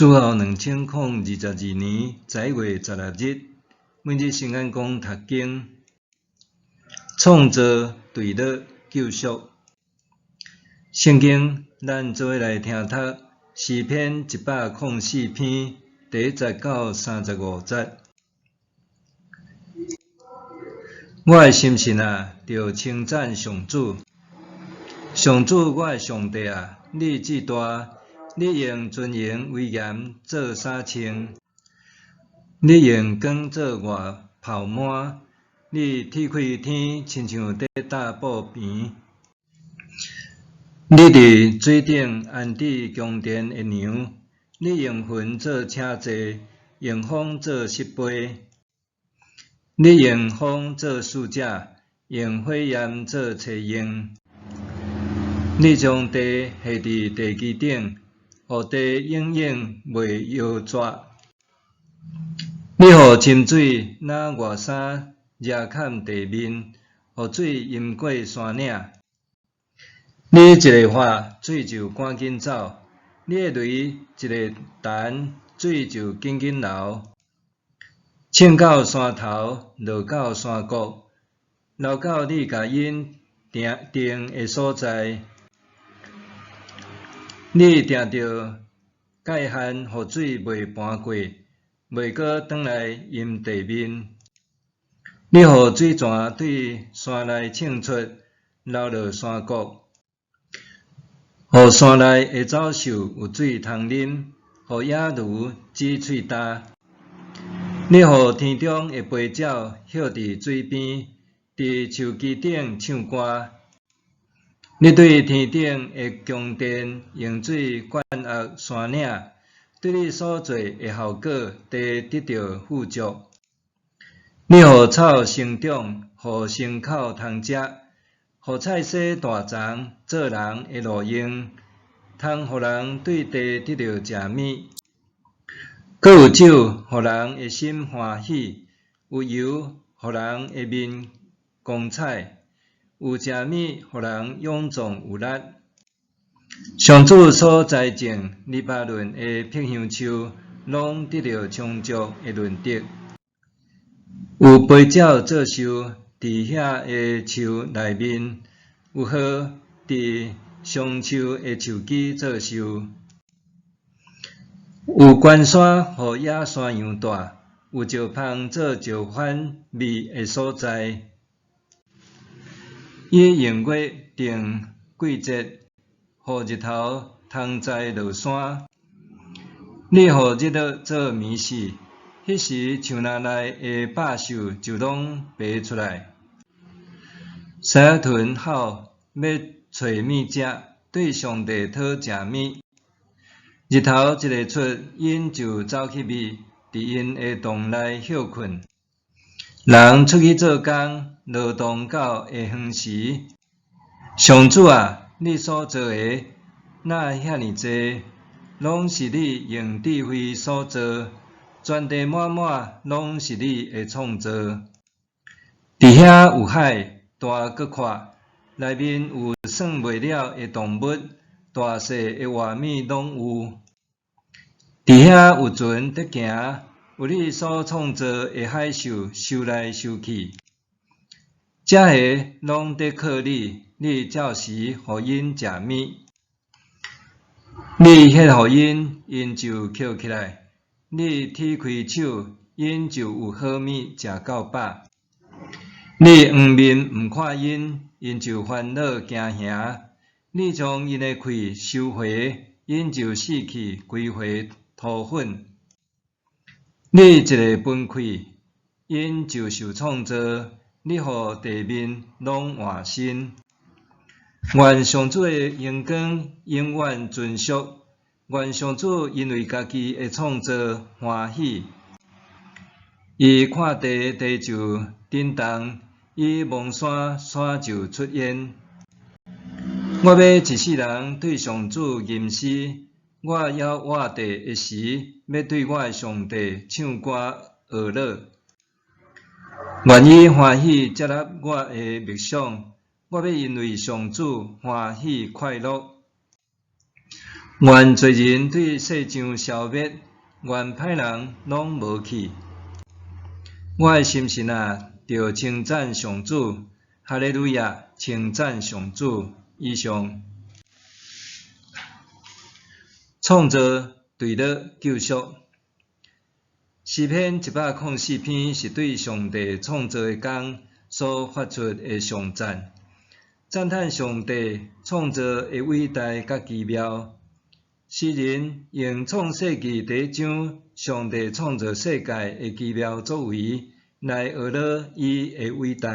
主後2022年11月16日，每日聖眼光讀經，創造、墜落、救贖。聖經，咱做伙來聽讀詩篇104篇第1節到35節。我的心神啊，著稱讚上主。上主，我的上帝啊，你至大，你用尊榮威嚴做衫穿，你用光做外袍幔，你鐵開天，親像佇搭布棚。你佇水頂安置宮殿的梁，你用雲做車座，用風做釋杯。你用風做使者，用火焰做車用。你將地下佇地基頂，予地永永袂搖逝。你予深水若外衫遮崁地面，予水淹過山嶺。你一个喝，水就趕緊走；你的雷一个彈，水就緊緊流。衝到山頭，落到山谷，流到你共𪜶定定的所在。你定著界限，予水袂盤過，袂閣轉來淹地面。你予水泉對山內衝出，流落山谷，予山內的走獸有水通啉，予野驢止喙焦。你予天中的飛鳥歇佇水邊，佇樹枝頂唱歌。你對天頂的宮殿用水灌壓山嶺，對你所做的效果，地得著富足。你予草生長，予牲口通食，予菜蔬大叢做人的路用，通予人對地得著食物。閣有酒，予人的心歡喜；有油，予人的面光彩；有食物，予人勇壯有力。上主所栽種黎巴嫩的柏香樹，攏得著充足的潤澤。有飛鳥做岫，佇遐的樹內面；有鶴佇松樹的樹枝做岫。有關山予野山羊蹛，有石縫做石番覕的所在。伊用月定季節，予日頭通知落山。你予日落做暝時，彼時樹林內的百獸就攏爬出來。獅仔豚吼欲揣物食，對上帝討食物。日頭一个出，𪜶就走去覕，佇𪜶的洞內歇睏。人出去做工，勞動到下昏時。上主啊，你所造的哪遐爾濟，攏是你用智慧所造，全地滿滿攏是你的創造。佇遐有海，大閣闊，內面有算袂了的動物，大細的活物攏有。佇遐有船佇行，有你所創造的海獸，游來游去。這个攏佇靠你，你照時予𪜶食物。你歇予𪜶，𪜶就抾起來；你鐵開手，𪜶就有好物食到飽。你黃面毋看𪜶，𪜶就煩惱驚嚇；你將𪜶的氣收回，𪜶就死去歸回塗粉。你一个分氣，𪜶就受創造；你予地面攏換新。願上主的榮光永遠存續，願上主因為家己的創造歡喜。伊看地，地就震動；伊摸山，山就出煙。我欲一世人對上主吟詩，我猶活著的時，欲對我的上帝唱歌呵樂。願伊歡喜接納我的默想，我欲因為上主歡喜快樂。願罪人對世上消滅，願歹人攏無去。我的心神啊，著稱讚上主，哈利路亞，稱讚上主。以上。創造墜落救贖。詩篇104篇是對上帝創造的工所發出的頌讚，讚嘆上帝創造的偉大佮奇妙。詩人用創世記第一章上帝創造世界的奇妙作為來呵咾伊的偉大。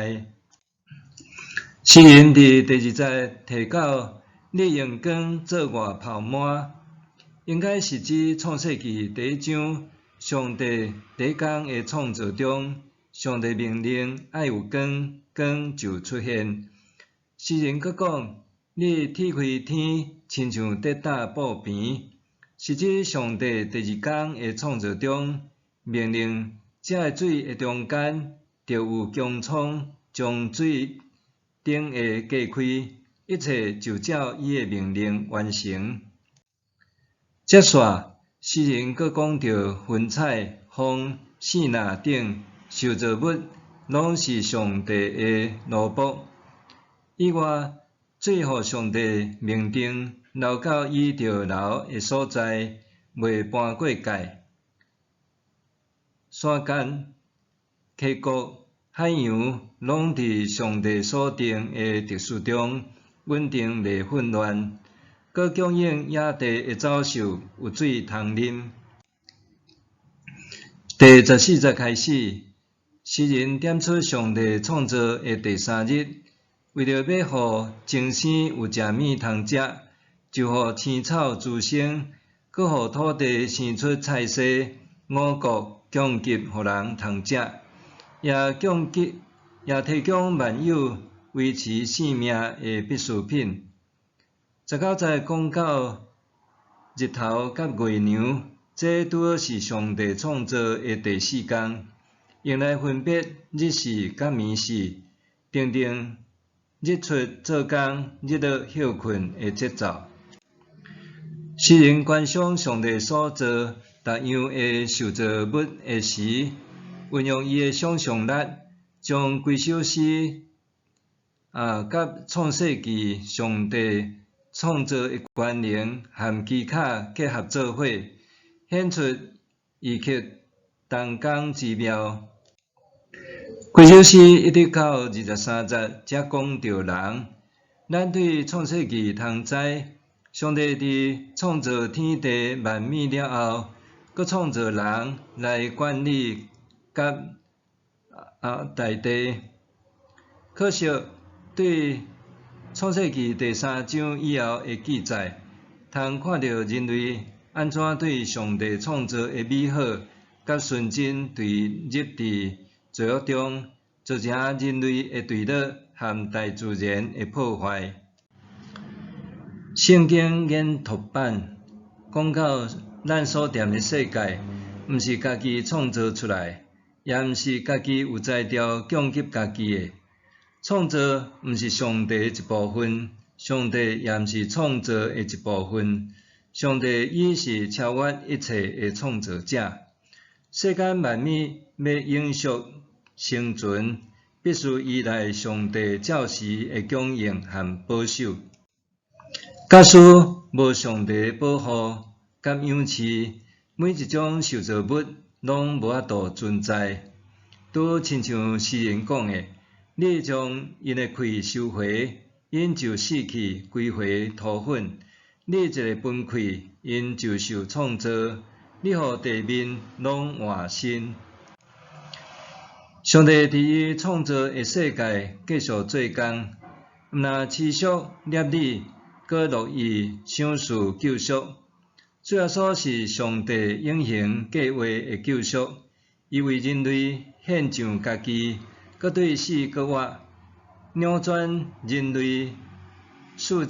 詩人佇第二節提到，你用光做我泡沫，應該是指創世記第一章上帝第一工的創造中，上帝命令愛有光，光就出現。詩人閣講，你鐵開天，親像跌打布平，是指上帝第二工的創造中，命令這个水的中間，著有穹蒼將水頂下隔開，一切就照伊的命令完成。接續，詩人閣講著雲彩、風、爍爁等受造物，攏是上帝的奴僕。以外，水予上帝命定流到伊著流的所在，袂搬過界。山間、溪谷、海洋，攏佇上帝所定的秩序中，穩定袂混亂。閣供應野地的走獸有水通啉。第十四節開始，詩人點出上帝創造的第三日，為著欲予眾生有食物通食，就予青草滋生，閣予土地生出菜蔬、五穀供給予人通食，也供給也提供萬有維持性命的必需品。19節講到日頭佮月娘，這拄好是上帝創造的第四工，用來分別日時佮暝時，訂定日出做工、日落歇睏的節奏。詩人觀賞上帝所造逐樣的受造物的時，運用伊的想像力，將規首詩佮創世記上帝創造的權能和技巧結合做伙，顯出異曲同工之妙。規首詩一直到23節才講著人。咱對創世記通知，上帝佇創造天地萬物了後，閣創造人來管理佮大地。可惜對創世記第三章以後的記載，通看著人類按怎對上帝創造的美好佮純真墜入佇罪惡中，造成人類的墜落和大自然的破壞。聖經研讀版講到，咱所踮的世界，毋是家己創造出來，也毋是家己有才調供給家己的。創造毋是上帝的一部分，上帝也毋是創造的一部分。上帝伊是超越一切的創造者。世間萬物欲永續生存，必須依賴上帝照時的供應和保守。假使無上帝的保護佮養飼，每一種受造物攏無法度存在。拄親像詩人講的：你將𪜶的氣收回，𪜶就死去，歸回塗粉；你一个分氣，𪜶就受創造。你予地面攏換新。上帝佇伊創造的世界繼續做工，毋但持續攝理，閣樂意賞賜救贖。主耶穌是上帝永恆計劃的救贖，伊為人類獻上家己，閣對死閣活，扭轉人類始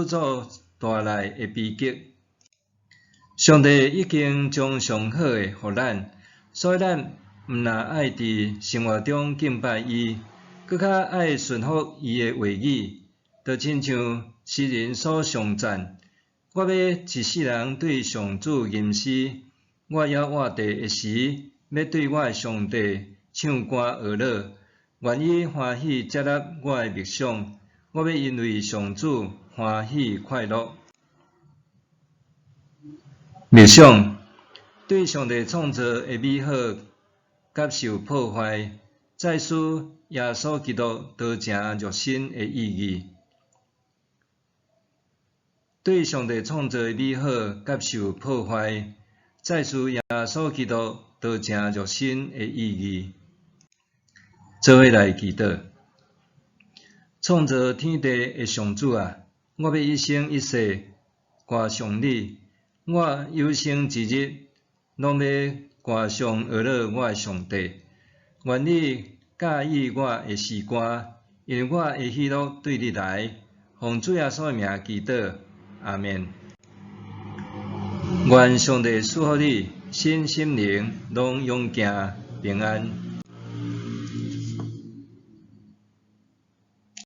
祖帶來的悲劇。上帝已經將上好的予咱，所以咱毋但愛佇生活中敬拜伊，閣較愛順服伊的話語，就親像詩人所頌讚。我欲一世人對上主吟詩，我猶活著的時，欲對我的上帝唱歌學樂。願伊歡喜接納我的默想，我欲因為上主歡喜快樂。默想對上帝創造的美好佮受破壞，再思耶穌基督道成肉身的意義。對上帝創造的美好佮受破壞，再思耶穌基督道成肉身的意義。做伙來祈禱。創造天地的上主啊，我欲一生一世歌頌你，我有生之日，攏欲歌頌學樂我的上帝。願你佮意我的詩歌，因為我的喜樂對你來。奉主耶穌的名祈禱，阿們。願上帝賜福你，身心靈攏勇健平安。